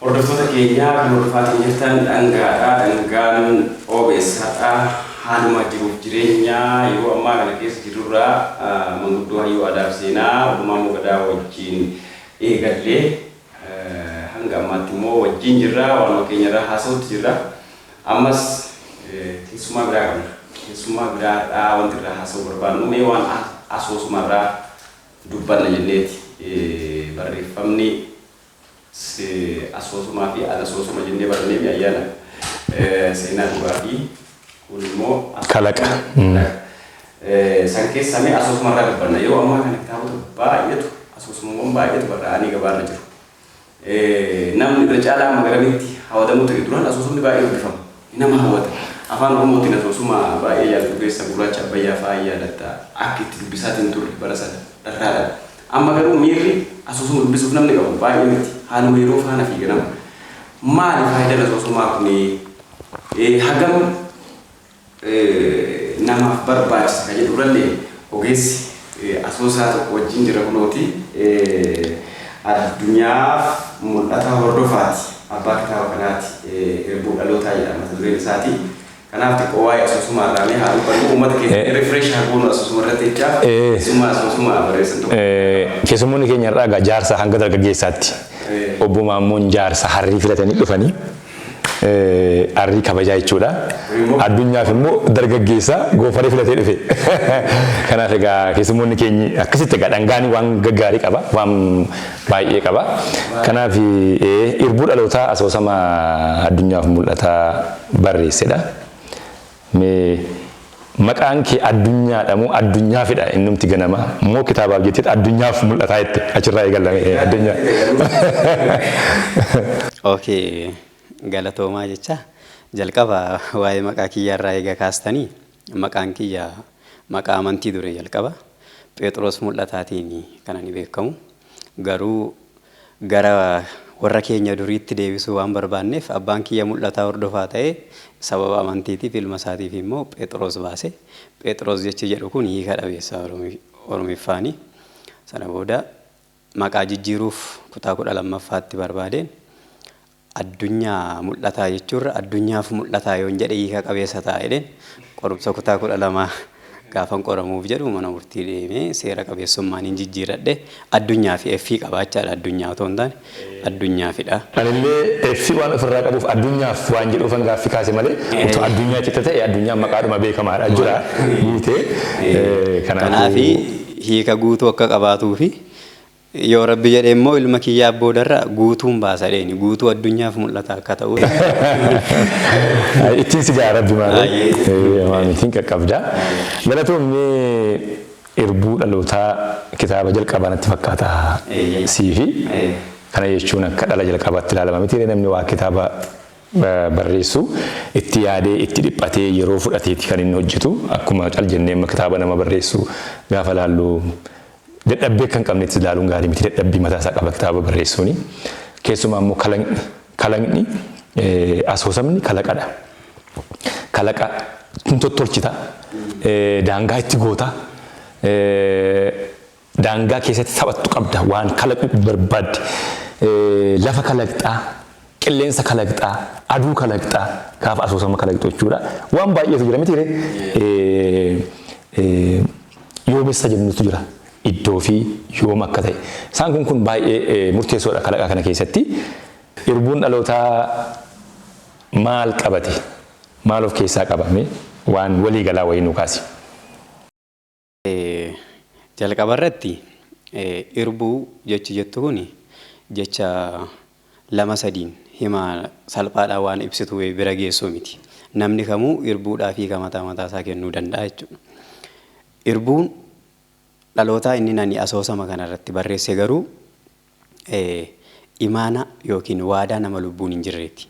Hordoftoota keenyaa kan hordofaatiin jirtan dhangaadha. Dhangaan OBS-dha. Haaluma jiruuf jireenyaa yeroo ammaa kana keessa jirurraa manguddoo hayyuu aadaa fi seenaa Odumaa Mogadaa wajjin eegallee hanga ammaatti immoo wajjin jirra. Waanuma keenyarraa haasa'utti jirra. Ammas keessummaa biraa qabna. Keessummaa biraadhaa wanti irraa haasa'uu barbaannu mee waan asoosumarraa dubbanna jenneeti. Barreeffamni asoosumaa fi alasoosuma jennee barannee ayyaana seenaa dhugaa fi kun immoo Kalaqa. San keessaa mee asoosumarraa dubbanna. Yeroo ammaa kana kitaabota baay'eetu, asoosumawwan baay'eetu barraa'anii gabaarra jiru. Namni irra caalaa amma garamitti hawwatamuu ta'e duraan asoosumni baay'ee dubbifama. Nama hawwata. Afaan Oromootiin asoosuma baay'ee jaallatu keessa Gurraacha Abbayyaa fa'aa yaadatta. Akka itti dubbisaatiin turre bara sana dharraadhaan. Amma garuu miirri asoosuma dubbisuuf namni qabu baay'ee miti. Haaluma yeroo faana fiiga nama. Maali faayidaan asoosumaa kuni? Hagam namaaf barbaachisa kan jedhu irrallee ogeessi asoosaa tokko wajjin jira kunooti. Addunyaaf Mul'ataa Hordofaati. Abbaa kitaaba kanaati. Irbuu Dhalootaa jedha mata dureen isaati. Kanaaf xiqqoo waa'ee asoosumaa irraa mee haa dubbannu. Uummata keenya refresh haa goonu asoosuma irratti jechaa. Keessumaa asoosuma barreessan tokko. Keessummoonni keenya irraa egaa jaarsa hanga dargaggeessaatti. Obbo Maammoon jaarsa harrii filatanii dhufanii harrii kabajaa jechuudha. Addunyaaf immoo dargaggeessa goofaree filatee dhufe. Kanaaf egaa keessummoonni keenyi akkasitti egaa dhangaan waan gaggaarii qaba, waan baay'ee qaba. Kanaaf Irbuu Dhalootaa asoosama Addunyaaf Mul'ataa barreessedha. Mee maqaan kee Addunyaadha moo Addunyaafidha innumti ganama moo kitaabaaf jetteet Addunyaaf Mul'ataa jette achirraa eegalla mee Addunyaa. Okay, galatoomaa jecha jalqaba waa'ee maqaa kiyyaarraa eega kaastanii, maqaan kiyya maqaa amantii dure jalqaba Phexros Mul'ataatiin kan ani beekamu. Garuu gara warra keenya duriitti deebisuu waan barbaanneef abbaan kiyya Mul'ataa Hordofaa ta'ee sababa amantiitiif ilma isaatiif immoo Phexros baase. Phexros jechi jedhu kun hiika dhabeessa Oromiffaani. Sana booda maqaa jijjiiruuf kutaa 12ffaatti barbaadeen Addunyaa Mul'ataa jechuurra Addunyaaf Mul'ataa yoon jedhe hiika qabeessa ta'a jedheen qorumsa kutaa 12 gaafan qoramuuf jedhu mana murtii deemee seera qabeessummaan hin jijjiiradhe. Addunyaa fi F qabaachaadha, Addunyaa otoo hin taane Addunyaafidha. Anillee F waan ofirraa qabuuf Addunyaaf waan jedhuufan gaaffii kaase malee utuu Addunyaa jette ta'e Addunyaan maqaadhuma beekamaadha jira guutee Kanaaf hiika guutuu akka qabaatuufi Yoo Rabbi jedhe immoo ilma kiyyaaf boodarra guutuun baasa jedheeni. Guutuu addunyaaf mul'ata akka ta'u. Ittiin si ga'a Rabbi maaloo. Maamitiin qaqqabda. Galatoom, mee Irbuu Dhalootaa kitaaba jalqabaa natti fakkaata siifi. Kana jechuun akka dhala jalqabaatti ilaalama miti namni waa kitaaba barreessu itti yaadee, itti dhiphatee, yeroo fudhateeti kan inni hojjetu. Akkuma cal jennee amma kitaaba nama barreessu gaafa laallu dadhabbii akka hin qabnetti ilaaluun gaarii miti. Dadhabbii mataa isaa qaba kitaaba barreessuuni. Keessumaa immoo kalaqni asoosamni kalaqadha. Kalaqa hin tottolchita. Daangaa itti goota. Daangaa keessatti taphattu qabda waan kalaquu barbaadde. Lafa kalaqxaa, qilleensa kalaqxaa, aduu kalaqxaa gaafa asoosama kalaqxu jechuudha. Waan baay'eetu jira miti ree? Yoomessa jennutu jira. Iddoo fi yoom akka ta'e. Isaan kun baay'ee murteessoodha kalaqa kana keessatti. Irbuun Dhalootaa maal qabate? Maal of keessaa qaba? Mee waan walii galaa wayii nuu kaasi. Jalqaba irratti irbuu jechi jettu kun jecha lama sadiin hima salphaadhaan waan ibsitu bira geessuu miti. Namni kamuu irbuudhaaf hiika mataa mataa isaa kennuu danda'a jechuudha. Irbuun dhalootaa inni ani asoosama kana irratti barreesse garuu imaana yookiin waadaa nama lubbuun hin jirreeti.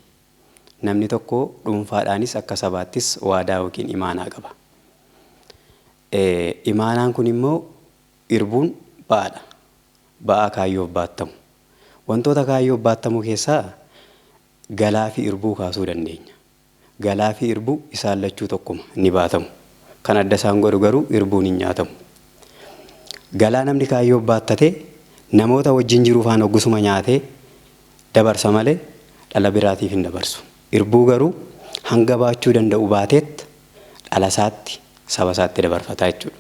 Namni tokko dhuunfaadhaanis akka sabaattis waadaa yookiin imaanaa qaba. Imaanaan kun immoo irbuun ba'aadha. Ba'aa kaayyoof baattamu. Wantoota kaayyoof baattamu keessaa galaa fi irbuu kaasuu dandeenya. Galaa fi irbuu isaan lachuu tokkuma, ni baatamu. Kan adda isaan godhu garuu irbuun hin nyaatamu. Galaa namni kaayyoof baattate namoota wajjin jiru faana hoggasuma nyaatee dabarsa malee Dhala biraatiif hin dabarsu. Irbuu garuu hanga baachuu danda'u baateet dhala isaatti saba isaatti dabarfataa jechuudha.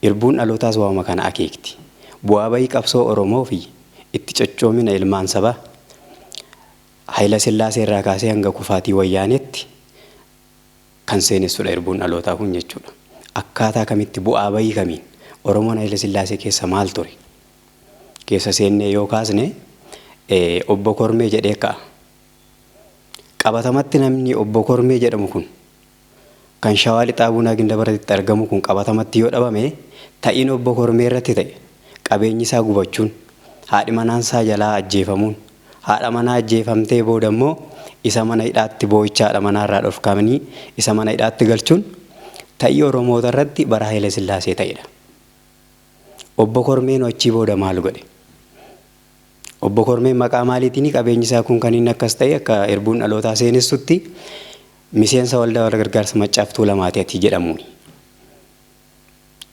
Irbuun dhalootaas waanuma kana akeekti. Bu'aa bayii qabsoo Oromoo fi itti cochoomina ilmaan sabaa Hayila Sillaasee irraa kaasee hanga kufaatii Wayyaaneetti kan seenessudha irbuun dhalootaa kun jechuudha. Akkaataa kamitti bu'aa bayii kamiin Oromoon Hayila Sillaasee keessa maal ture? Keessa seennee yoo kaasne Obbo Kormee jedhee ka'a. Qabatamatti namni Obbo Kormee jedhamu kun kan Shawaa Lixaa Buunaa Gindabaratitti argamu kun qabatamatti yoo dhabame ta'iin Obbo Kormee irratti ta'e qabeenyi isaa gubachuun, haadhi manaan isaa jalaa ajjeefamuun, haadha manaa ajjeefamtee booda immoo isa mana hidhaatti boo'icha haadha manaa irraa dhorkamanii isa mana hidhaatti galchuun ta'ii Oromoota irratti bara Haayile Sillaasee ta'edha. Obbo Kormeen achii booda maal godhe? Obbo Kormeen maqaa maaliitiin qabeenyi isaa kun kan inni akkas ta'e akka irbuun dhalootaa seenessutti miseensa waldaa wal gargaarsa Maccaaf Tuulamaati ati jedhamuuni.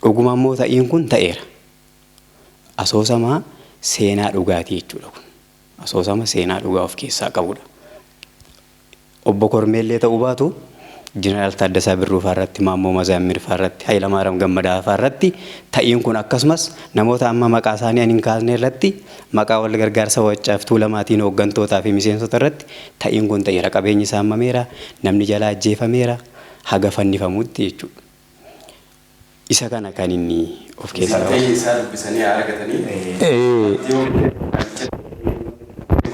Dhuguma immoo ta'iin kun ta'eera. Asoosama seenaa dhugaatii jechuudha kun. Asoosama seenaa dhugaa of keessaa qabudha. Obbo Kormeellee ta'uu baatu Jeneraal Taaddasaa Birruu fa'aa irratti, Maammoo Mazaammir fa'aa irratti, Hayilamaariyaam Gammadaa fa'aa irratti ta'iin kun akkasumas namoota amma maqaa isaanii ani hin kaasne irratti maqaa wal gargaarsa Maccaaf Tuulamaatiin hooggantootaa fi miseensota irratti ta'iin kun ta'eera. Qabeenyi saamameera, namni jalaa ajjeefameera, haga fannifamuutti jechuudha. Isa kana kan inni of keessaa qabu. Ta'ii isaa dubbisanii haa argatanii.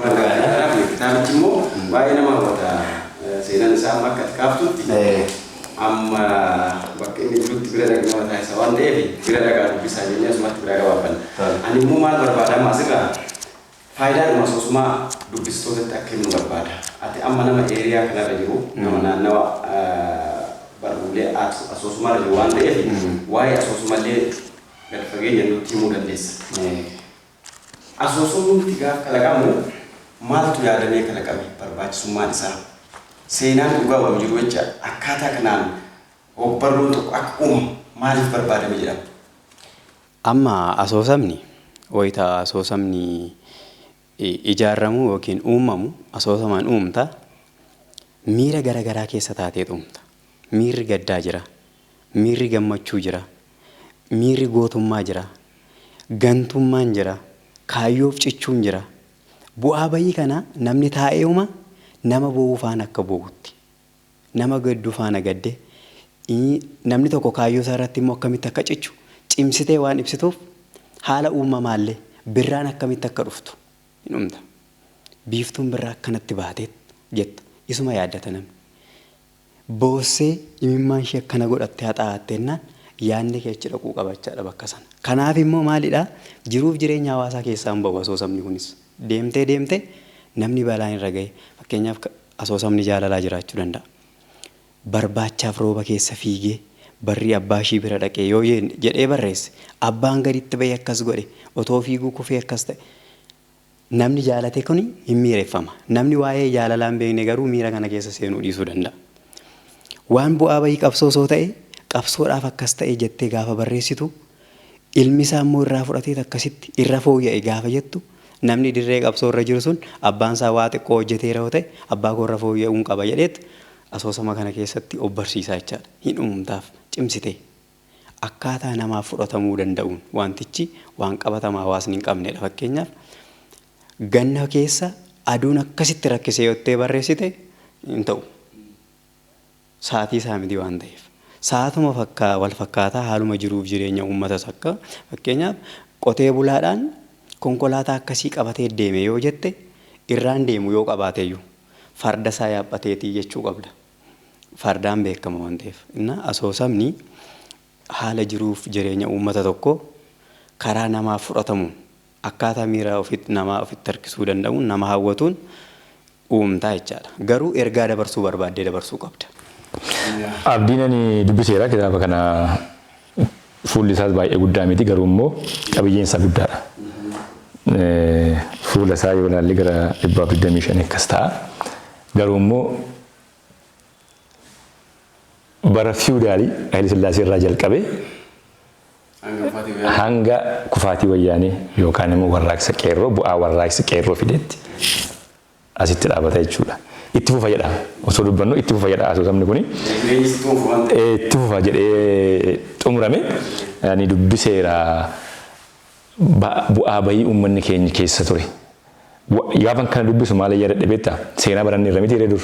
Kitaabichi immoo baay'ee nama hawwata. Seenaan isaa amma akka ati kaaftutti amma bakka inni jirutti bira dhaqnee mataa isa waan ta'eef bira dhaqaa dubbisaa jennee asumatti biraa gabaabbanna. Ani immoo maal barbaada amma asirraa faayidaadhuma asoosumaa dubbistootatti akka himnu barbaada. Ati amma nama eeriyaa kanarra jiru, nama naannawa barruulee asoosumarra jiru waan ta'eef waa'ee asoosumallee gad fageenya nutti himuu dandeessa. Asoosumni gaafa kalaqamu maaltu yaadamee kalaqame barbaachisummaan isaa? Seenaan dhugaa oduu jiru jecha akkaataa kanaan ogbarruun tokko akka uumamu maaliif barbaadame jedhama? Amma asoosamni wayita asoosamni ijaaramu yookiin uumamu asoosamaan uumta miira garaagaraa keessa taateet uumta. Miirri gaddaa jira, miirri gammachuu jira, miirri gootummaa jira, gantummaan jira, kaayyoof cichuun jira. Bu'aa bayii kana namni taa'eema nama boo'uu faana akka boo'utti, nama gaddu faana gadde, namni tokko kaayyoo isaa irratti immoo akkamitti akka cichu cimsitee waan ibsituuf haala uumamaallee birraan akkamitti akka dhuftu hin uumta. Biiftuun birraa akkanatti baateet jetta. Isuma yaaddata namni. Boossee imimmaan ishee akkana godhattee haxaa'attennaan yaadni kee achi dhaquu qabachaadha bakka sana. Kanaaf immoo maalidhaa jiruuf jireenya hawaasaa keessaa hin ba'u asoosamni kunis. Deemtee deemtee namni balaan irra ga'e fakkeenyaaf asoosamni jaalalaa jiraachuu danda'a. Barbaachaaf rooba keessa fiigee barrii abbaa ishii bira dhaqee yoo jedhee barreesse abbaan gaditti ba'ee akkas godhe otoo fiiguu kufee akkas ta'e. Namni jaalate kuni hin miireffama. Namni waa'ee jaalalaa hin beekne garuu miira kana keessa seenuu dhiisuu danda'a. Waan bu'aa bayii qabsoo osoo ta'e qabsoodhaaf akkas ta'e jettee gaafa barreessitu ilmi isaa immoo irraa fudhatee akkasitti irra fooyya'e gaafa jettu namni dirree qabsoo irra jiru sun abbaan isaa waa xiqqoo hojjeteera yoo ta'e abbaa koo irra fooyya'uun qaba jedheet asoosama kana keessatti of barsiisaa jechaadha. Hin uumtaaf cimsitee. Akkaataa namaaf fudhatamuu danda'uun wantichi waan qabatamaa hawaasni hin qabnedha. Fakkeenyaaf ganna keessa aduun akkasitti rakkisee yoo ta'e barreessite hin ta'u. Sa'aatii isaa miti waan ta'eef. Sa'aatuma wal fakkaataa haaluma jiruuf jireenya uummatas akka fakkeenyaaf qotee bulaadhaan konkolaataa akkasii qabatee deeme yoo jette irraan deemu yoo qabaateyyuu farda isaa yaabbateetii jechuu qabda. Fardaan beekama waan ta'eef. Inna asoosamni haala jiruuf jireenya uummata tokkoo karaa namaaf fudhatamuun akkaataa miira ofitti namaa ofitti harkisuu danda'uun nama hawwatuun uumtaa jechaadha. Garuu ergaa dabarsuu barbaaddee dabarsuu qabda. Abdiin ani dubbiseera kitaaba kana fuulli isaas baay'ee guddaa miti garuu immoo qabiyyeen isaa guddaadha. Fuula isaa yoo ilaalle gara 125 akkas ta'a. Garuu immoo bara fiwudaalii Haayile Sillaasee irraa jalqabee hanga kufaatii wayyaanee yookaan immoo warraaqsa qeerroo bu'aa warraaqsi qeerroo fidetti Asitti dhaabata jechuudha. Itti fufa jedha. Osoo dubbannu itti fufa jedha asoosamni kuni. Jireenyi sitti fufu waan ta'eef. Itti fufa jedhee xumurame. Ani dubbiseera bu'aa bayii uummanni keenya keessa ture. Gaafan kana dubbisu maal yaadadhe beektaa? Seenaa baranne irra miti dur.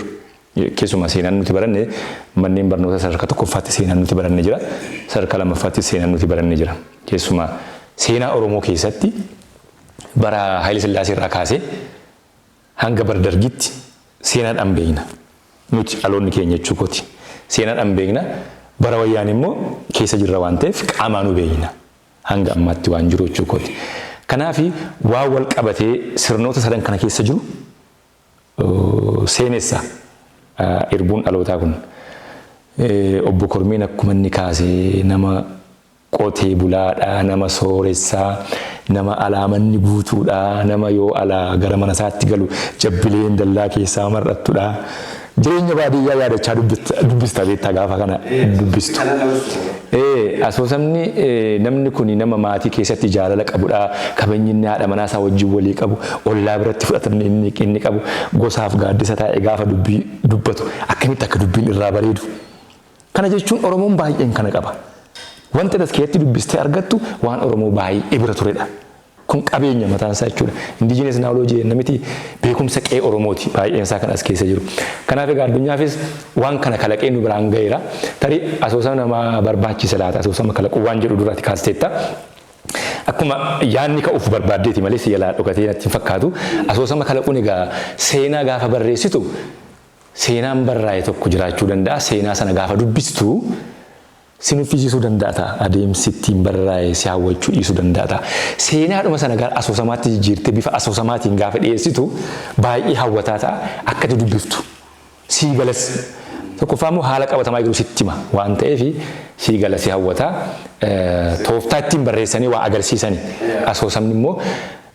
Keessumaa seenaan nuti baranne manneen barnoota sadarkaa tokkoffaatti seenaan nuti baranne jira. Sadarkaa lammaffaatti seenaan nuti baranne jira. Keessumaa seenaa Oromoo keessatti bara Haayile Sillaasee irraa kaasee hanga bara Dargiitti seenaadhaan beekna. Nuti dhaloonni keenya jechuu kooti. Seenaadhaan beekna. Bara wayyaan immoo keessa jirra waan ta'eef qaamaan nu beekna. Hanga ammaatti waan jiru jechuu kooti. Kanaaf waan wal qabatee sirnoota sadan kana keessa jiru seenessa irbuun dhalootaa kun. Obbo Kormeen akkuma inni kaasee nama qotee bulaadha, nama sooressaa, nama alaamanni guutuudha, nama yoo alaa gara mana isaatti galu jabbileen dallaa keessaa mar'attudha. Jireenya baadiyyaa yaadachaa dubbista beektaa gaafa kana dubbistu. Asoosamni namni kun nama maatii keessatti jaalala qabudha. Kabajni inni haadha manaa isaa wajjin walii qabu, ollaa biratti fudhatamni inni qabu, gosaaf gaaddisa taa'ee gaafa dubbii dubbatu akkamitti akka dubbiin irraa bareedu. Kana jechuun Oromoon baay'een kana qaba. Wanti as keessatti dubbistee argattu waan Oromoo baay'ee bira turedha. Kun qabeenya mataan isaa jechuudha. Indigenous knowledge jenna miti, beekumsa qe'ee Oromooti baay'een isaa kan as keessa jiru. Kanaaf egaa addunyaafis waan kana kalaqee nu biraan gaheera. Tarii asoosama namaa barbaachisa laata asoosama kalaquu waan jedhu duraati kaasteetta. Akkuma yaadni ka'uuf barbaaddeeti malee si jalaa dhokatee natti hin fakkaatu. Asoosama kalaquun egaa seenaa gaafa barreessitu seenaan barraa'e tokko jiraachuu danda'a. Seenaa sana gaafa dubbistu si nuffisiisuu danda'a ta'a. Adeemsi ittiin barraa'e si hawwachuu dhiisuu danda'a ta'a. Seenaadhuma sana gara asoosamaatti jijjiirtee bifa asoosamaatiin gaafa dhiyeessitu baay'ee hawwataa ta'a. Akka ati dubbiftu sii galas. Tokkoffaa immoo haala qabatamaa jiru sitti hima waan ta'eef sii gala, si hawwata. Tooftaa ittiin barreessanii waa agarsiisani. Asoosamni immoo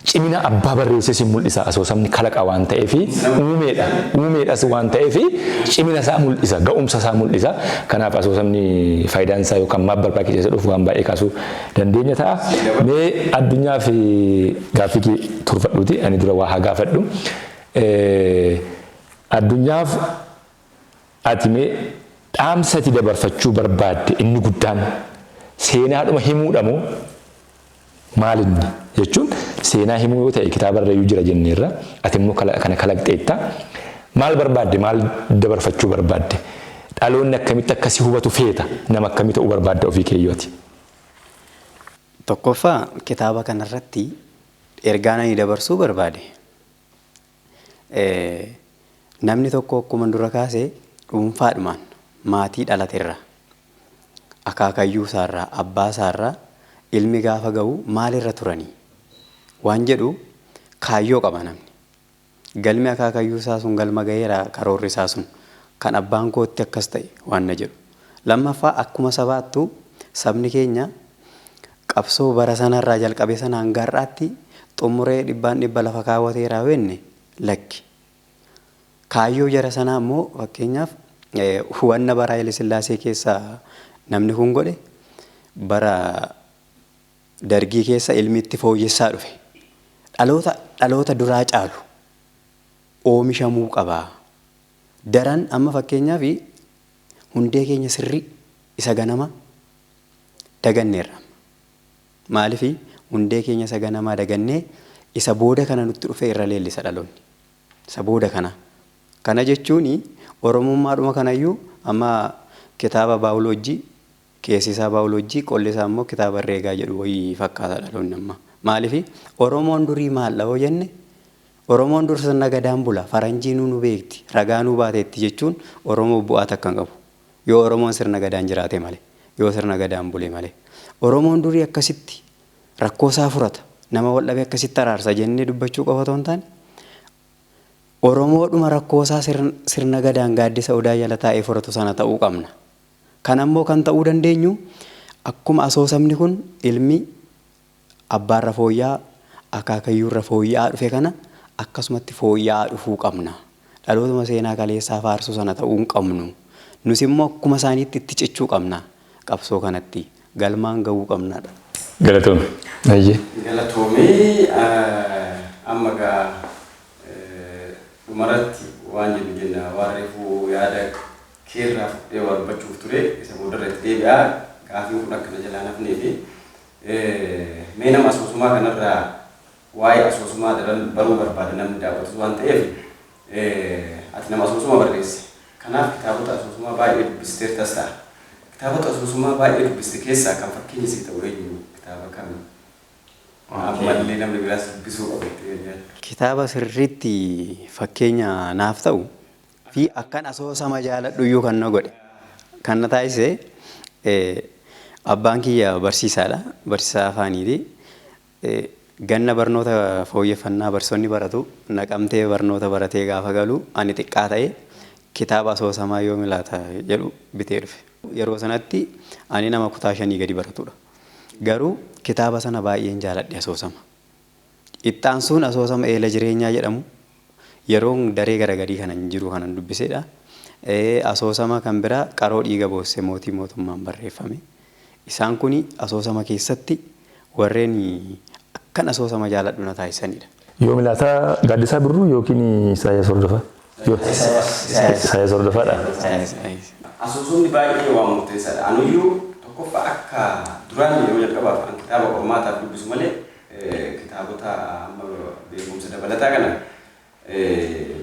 cimina abbaa barreessee si mul'isa. Asoosamni kalaqa waan ta'eef uumeedha. Uumeedhas waan ta'eef cimina isaa mul'isa. Ga'umsa isaa mul'isa. Kanaaf asoosamni faayidaan isaa yookaan maaf barbaachisa dhufu waan baay'ee kaasuu dandeenya ta'a. Mee addunyaa fi gaaffii kee turfadhuuti ani dura waa haa gaafadhu. Addunyaaf ati mee dhaamsa ati dabarfachuu barbaadde inni guddaan seenaadhuma himuudha moo maalinni jechuun seenaa himuu yoo ta'e kitaaba irrayyuu jira jenneerra, ati immoo kana kalaqxeetta. Maal barbaadde, maal dabarfachuu barbaadde, dhaloonni akkamitti akkasi hubatu feeta, nama akkamii ta'uu barbaadda ofii keeyyooti? Tokkoffaa, kitaaba kanarratti ergaan ani dabarsuu barbaade, namni tokko akkuma dura kaasee dhuunfaadhumaan maatii dhalaterra, akaakayyuu isaarraa, abbaa isaarraa ilmi gaafa ga'u maalirra turanii waan jedhu kaayyoo qaba namni. Galmi akaakayyuu isaa sun galma ga'eera, karoorri isaa sun kan abbaan kootti akkas ta'e waan na jedhu. Lammaffaa, akkuma sabaattuu sabni keenya qabsoo bara sanarraa jalqabe sana hanga har'aatti xumuree dhibbaan dhibba lafa kaawwateeraa wenne lakki. Kaayyoo jara sanaa immoo fakkeenyaaf wanna bara Haile Sillaasee keessa namni kun godhe bara Dargii keessa ilmi itti fooyyessaa dhufe. Dhaloota duraa caalu oomishamuu qaba. Daran amma fakkeenyaaf hundee keenya sirrii isa ganama daganneerra. Maaliif hundee keenya isa ganamaa dagannee isa booda kana nutti dhufe irra leellisa dhaloonni? Isa booda kana. Kana jechuun Oromummaadhuma kanayyuu amma kitaaba baayoloojii keessi isaa baayoloojii, qolli isaa immoo kitaaba herreegaa jedhu wayii fakkaata dhaloonni amma. Maaliif Oromoon durii maal dha'oo jenne, Oromoon dur sirna gadaan bula, faranjii nu beekti, ragaa nu baateetti jechuun Oromoo bu'aa takka hin qabu. Yoo Oromoon sirna gadaan jiraate malee, yoo sirna gadaan bule malee. Oromoon durii akkasitti rakkoo isaa furata, nama wal dhabe akkasitti araarsa jennee dubbachuu qofa otoo hin taane, Oromoodhuma rakkoo isaa sirna gadaan gaaddisa odaa jala taa'ee furatu sana ta'uu qabna. Kan ammoo kan ta'uu dandeenyu akkuma asoosamni kun ilmi abbaarra fooyya'aa, akaakayyuurra fooyya'aa dhufe kana akkasumatti fooyya'aa dhufuu qabna. Dhalootuma seenaa kaleessaa faarsuu sana ta'uu hin qabnu. Nus immoo akkuma isaaniitti itti cichuu qabna. Qabsoo kanatti galmaan ga'uu qabnadha. Galatoomi. Ayyee. Galatoomii. Amma gaa Dhumarratti waan jennu jenna, waan reefuu yaada keerraa fudhee waa dubbachuuf ture isa boodarra itti deebi'aa, gaafiin kun akkana jalaa hafnee fi mee nama asoosamaa kanarraa waa'ee asoosamaa daran baruu barbaada namni daawwatus waan ta'eef, ati nama asoosama barreesse. Kanaaf kitaabota asoosamaa baay'ee dubbisteertas ta'a. Kitaabota asoosamaa baay'ee dubbiste keessaa kan fakkeenya sii ta'u eenyu, kitaaba kami? Ammallee namni biraas dubbisuu qabu itti yaadu. Kitaaba sirriitti fakkeenya naaf ta'u fi akkan asoosama jaaladhu iyyuu kan na godhe, kan na taasise, abbaan kiyya barsiisaadha. Barsiisaa afaaniiti. Ganna barnoota fooyyeffannaa barsiisonni baratu Naqamtee barnoota baratee gaafa galu, ani xiqqaa ta'e, kitaaba asoosamaa Yoomi Laata jedhu bitee dhufe. Yeroo sanatti ani nama kutaa 5 gadi baratudha. Garuu kitaaba sana baay'een jaaladhe asoosama. Ittaansuun asoosama Eela Jireenyaa jedhamu yeroon daree gara gadii kanan jiru kanan dubbisedha. Asoosama kan biraa Qaroo Dhiiga Boosse Mootii Mootummaan barreeffame. Isaan kun asoosama keessatti warreen akkan asoosama jaaladhu na taasisanidha. Yoomi Laataa Gaaddisaa Birruu yookiin Isaayyaas Hordofaa? Isaayyaas Hordofaadha. Asoosamni baay'ee waan murteessaadha. Anuyyuu tokkoffaa akka duraan yeroo jalqabaaf an kitaaba qormaataaf dubbisu malee kitaabota amma beekumsa dabalataa kana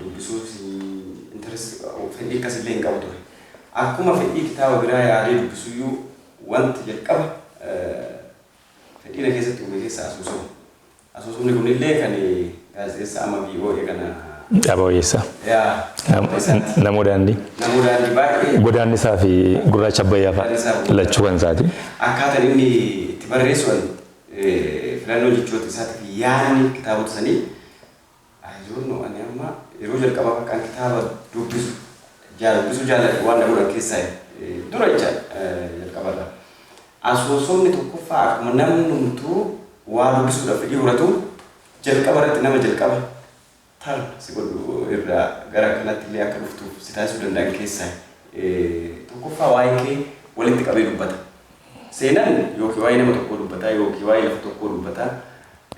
dubbisuuf fedhii akkasillee hin qabu ture. Akkuma fedhii kitaaba biraa yaadee dubbisuyyuu wanti jalqaba fedhii na keessatti uume keessaa asoosama. Asoosamni kunillee kan gaazexeessaa amma VOA kana Dhaaba Wayyeessaa. Yaa. Namoo Daandii. Namoo Daandii baay'ee. Godaannisaa fi Gurraacha Abbayyaa fa'a lachuu kan isaati. Akkaataan inni itti barreessu, filannoo jechoota isaatii fi yaadni kitaabota sanii, I don't know, ani amma yeroo jalqabaaf akkaan kitaaba dubbisu dubbisuu jaalladhu waan na godhan keessaa dura jecha jalqabarra. Asoosamni tokkoffaa akkuma namnumtuu waa dubbisuudhaaf fedhii horatu, jalqaba irratti nama jalqaba tar si godhu irraa gara kanatti illee akka dhuftuuf si taasisuu danda'an keessaa tokkoffaa waa'ee kee walitti qabee dubbata. Seenaan yookiin waa'ee nama tokkoo dubbata yookiin waa'ee lafa tokkoo dubbata,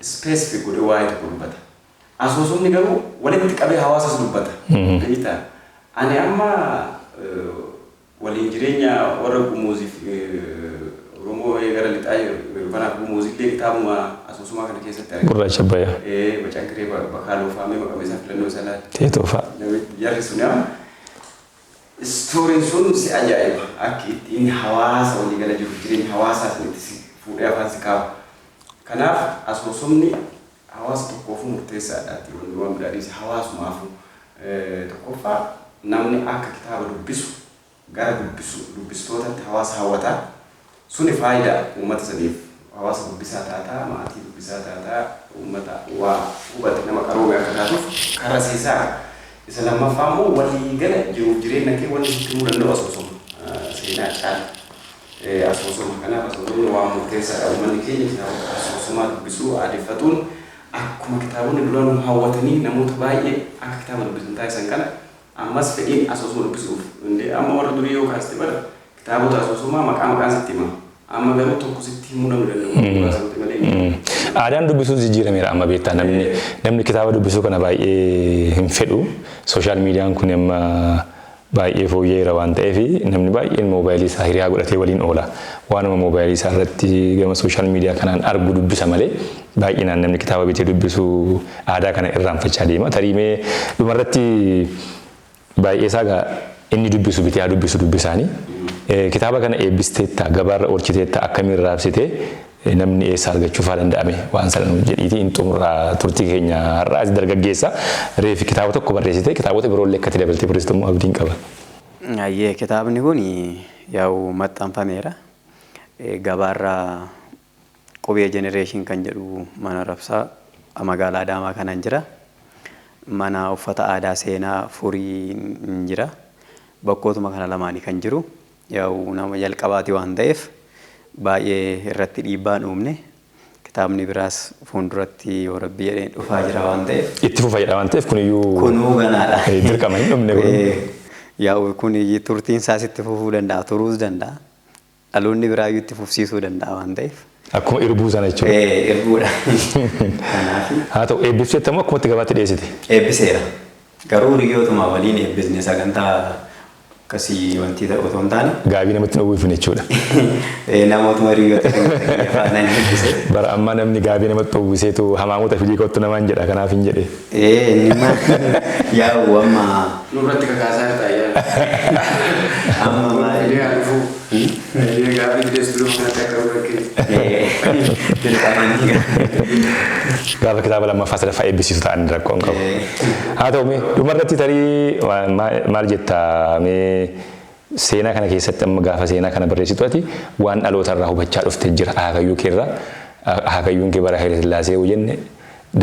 specific godhee waa'ee tokko dubbata. Asoosamni garuu walitti qabee hawaasas dubbata. Beektaa? Ani amma waliin jireenya warra Gumuuziif Oromoo gara lixaa jiru kanaaf Gumuuzillee kitaabuma asoosamaa kana keessatti argama. Gurraacha Abbayyaa. Bacankiree Bakaaloo faamee maqaa isaa filannoo isaa laata. Teetoo fa'a. Jarri sun amma story'n sun si ajaa'iba, akka ittiin hawaasa walii gala jiru, jireenya hawaasaa sun itti si fuudhee afaan si kaa'u. Kanaaf asoosamni hawaasa tokkoofuu murteessaadha. Wanni waan biraa dhiise hawaasumaafuu tokkoffaa namni akka kitaaba dubbisu gara dubbisu dubbistootatti hawaasa hawwataa, suni faayidaa uummata saniif, hawaasa dubbisaa taataa, maatii dubbisaa taataa, uummata waa hubate, nama qaroome akka taatuuf karaa siisaa. Isa lammaffaa immoo waliigala jiruuf jireenya kee wanni sitti himuu danda'u asoosama, seenaa caala asoosama. Kanaaf asoosamni waan murteessaadha. Uummanni keenya kitaabota asoosamaa dubbisuu aadeffatuun, akkuma kitaabonni duraanuu hawwatanii namoota baay'ee akka kitaaba dubbisan taasisan kana, ammas fedhiin asoosama dubbisuuf indee amma warra durii yoo kaaste bara kitaabota asoosamaa maqaa maqaan sitti hima. Amma garuu tokko sitti himuu namni danda'u muraasatti malee. Aadaan dubbisuus jijjiirameera amma, beektaa, namni kitaaba dubbisuu kana baay'ee hin fedhu. Social media'n kun amma baay'ee fooyya'eera waan ta'eef, namni baay'een moobaayilii isaa hiriyaa godhatee waliin oola. Waanuma moobaayilii isaa irratti gama social media kanaan argu dubbisa malee baay'inaan namni kitaaba bitee dubbisuu aadaa kana irraanfachaa deema. Tarii mee dhumarratti baay'ee isaa gaa inni dubbisu bitee haa dubbisu dubbisaanii. Kitaaba kana eebbisteetta, gabaarra oolchiteetta, akkamiin raabsitee, namni eessa argachuu faa danda'ame, waan sana nuuf jedhiitii hin xumurraa turtii keenya har'aa. As dargaggeessa reefi kitaaba tokko barreessite, kitaabota biroollee akkatti dabaltee barreessitu immoo abdiin qaba. Ayyee, kitaabni kun yaa'u maxxanfameera. Gabaarraa Qubee Generation kan jedhu mana rabsaa magaalaa Adaamaa kanan jira. Mana uffata aadaa Seenaa Furii hin jira. Bakkootuma kana lamaanii kan jiru. Yaa'u nama jalqabaati waan ta'eef baay'ee irratti dhiibbaan uumne. Kitaabni biraas fuulduratti yoo Rabbi jedheen dhufaa jira waan ta'eef. Itti fufa jedha waan ta'eef kuniyyuu. Kunuu ganaadha. Dirqama hin dhumne kun. Yaa'u kun turtiin isaas itti fufuu danda'a, turuus danda'a. Dhaloonni biraayyuu itti fufsiisuu danda'a waan ta'eef. Akkuma irbuu sana jechuudha. Irbuudha. Kanaaf. Haa ta'u, eebbifteetta immoo akkumatti gabaatti dhiyeessite? Eebbiseera. Garuu hiriyootuma waliin eebbisne, sagantaa akkasii wanti ta'u otoo hin taane. Gaabii namatti hin uwwifne jechuudha. Namootuma hiriyoota kan faana hin eebbise. Bara ammaa namni gaabii namatti uwwiseetu hamaamota fidii kottu namaan jedha, kanaaf hin jedhe. Inni ma yaa'u amma. Nurratti kakaasaa jirta ayyaana. Amma maal? Fidee haa dhufuu. Fidee gaabii fidees duruma kanatti akka bakkee. Dirqamanii. Gaafa kitaaba lammaffaa sadaffaa eebbisiisu ta'an rakkoo hin qabu. Haa ta'u, mee dhumarratti tarii maal jettaa? Mee seenaa kana keessatti, amma gaafa seenaa kana barreessitu, ati waan dhaloota irraa hubachaa dhufte jira akaakayyuu keerraa. Akaakayyuun kee bara Haayile Sillaasee yoo jenne,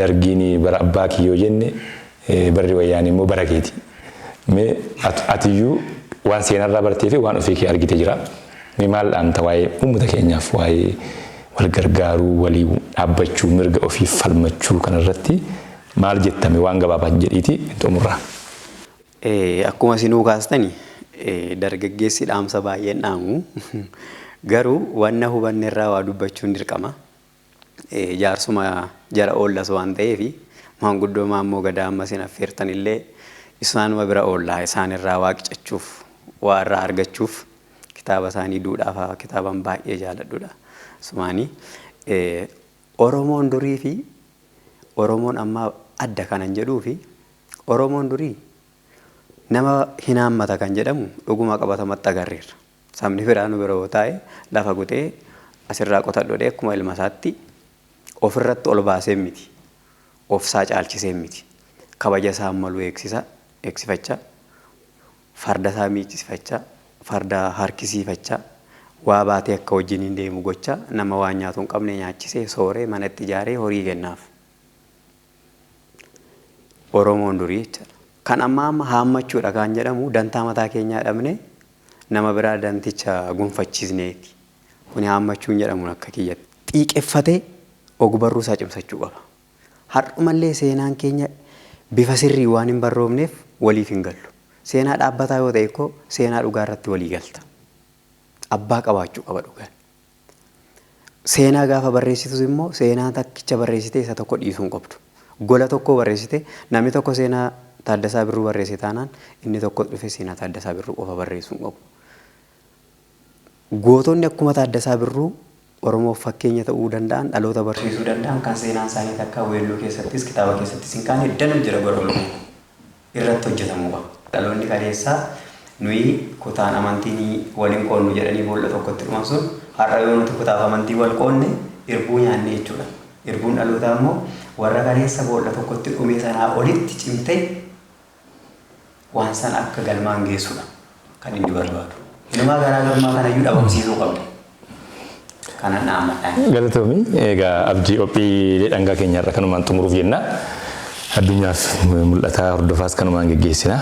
Dargiin bara abbaa kee yoo jenne, barri Wayyaanee immoo bara keeti. Mee atiyyuu waan seenarraa bartee fi waan ofii kee argite jira. Mee maal dhaamta waa'ee uummata keenyaaf, waa'ee wal gargaaruu, walii dhaabbachuu, mirga ofiif falmachuu kanarratti maal jettame? Waan gabaabaa jedhiiti xumurraa. Akkuma isinuu kaastani, dargaggeessi dhaamsa baay'een dhaamu. Garuu wanna hubanne irraa waa dubbachuun dirqama. Jaarsuma jara oollas waan ta'eef, maanguddoo Maammoo Gadaa amma isin affeertan illee isaanuma bira oollaa, isaan irraa waaqcachuuf, waa irraa argachuuf, kitaaba isaanii duudhaa kitaaban baay'ee jaaladhudha. Sumaanii Oromoon durii fi Oromoon ammaa adda kanan jedhuu fi Oromoon durii nama hin haammata kan jedhamu dhuguma qabatamatti agarreerra. Sabni biraa nu bira yoo taa'e, lafa gutee asirraa qotadhu jedhee akkuma ilma isaatti ofirratti ol baasee miti. Ofsaa caalchisee miti. Kabaja isaa malu eegsisa, eegsifachaa, farda isaa miiccifachaa, farda harkisiifachaa, waa baatee akka wajjin hin deemu gochaa, nama waan nyaatu hin qabne nyaachisee, sooree, manatti ijaaree, horii kennaaf. Oromoon durii jechaadha. Kan ammaa amma haammachuudha kan jedhamu dantaa mataa keenyaa dhabne nama biraa danticha gonfachiisneeti. Kuni haammachuun jedhamu akka kiyyatti. Xiiqeffatee ogbarruu isaa cimsachuu qaba. Har'umallee seenaan keenya bifa sirrii waan hin barroofneef waliif hin gallu. Seenaa dhaabbataa yoo ta'e koo seenaa dhugaa irratti walii galta. Abbaa qabaachuu qaba dhugaan. Seenaa gaafa barreessitus immoo seenaa takkicha barreessitee isa tokko dhiisuu hin qabdu. Gola tokko barreessite, namni tokko seenaa Taaddasaa Birruu barreesse taanaan, inni tokko dhufe seenaa Taaddasaa Birruu qofa barreessuu hin qabu. Gootonni akkuma Taaddasaa Birruu Oromoof fakkeenya ta'uu danda'an, dhaloota barsiisuu danda'an, kan seenaan isaanii takka weelluu keessattis kitaaba keessattis hin kaane danuu jira, bara Oromoo irratti hojjetamuu qaba. Dhaloonni kaleessaa nuyi kutaan amantiin waliin qoonnu jedhanii boolla tokkotti dhuman sun, har'a yoo nuti kutaaf amantii wal qoonne irbuu nyaanne jechuudha. Irbuun dhalootaa immoo warra kaleessa boolla tokkotti dhume sanaa olitti cimtee waan sana akka galmaan geessudha kan inni barbaadu. Inumaa garaagarummaa kanayyuu dhabamsiisuu qabna. Kana dhaammadhaan. Galatoomi. Egaa Abdii, qophiilee dhangaa keenyarra kanumaan xumuruuf jenna. Addunyaaf mul'ataa hordofaas kanumaan geggeessina.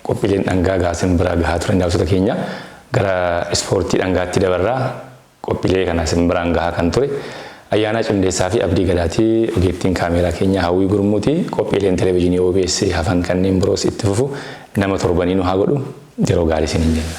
Qophiileen dhangaa gaasin biraa gahaa turan daawwattoota keenya, gara ispoortii dhangaatti dabarraa. Qophiilee kana isin biraan gahaa kan ture Ayyaanaa Cimdeessaa fi Abdii Gadaatii, ogeettiin kaameeraa keenya Hawwii Gurmuuti. Qophiileen televezyiinii OBS hafan kanneen biroos itti fufu. Nama torbanii nu haa godhu. Yeroo gaarii isiniin jenna.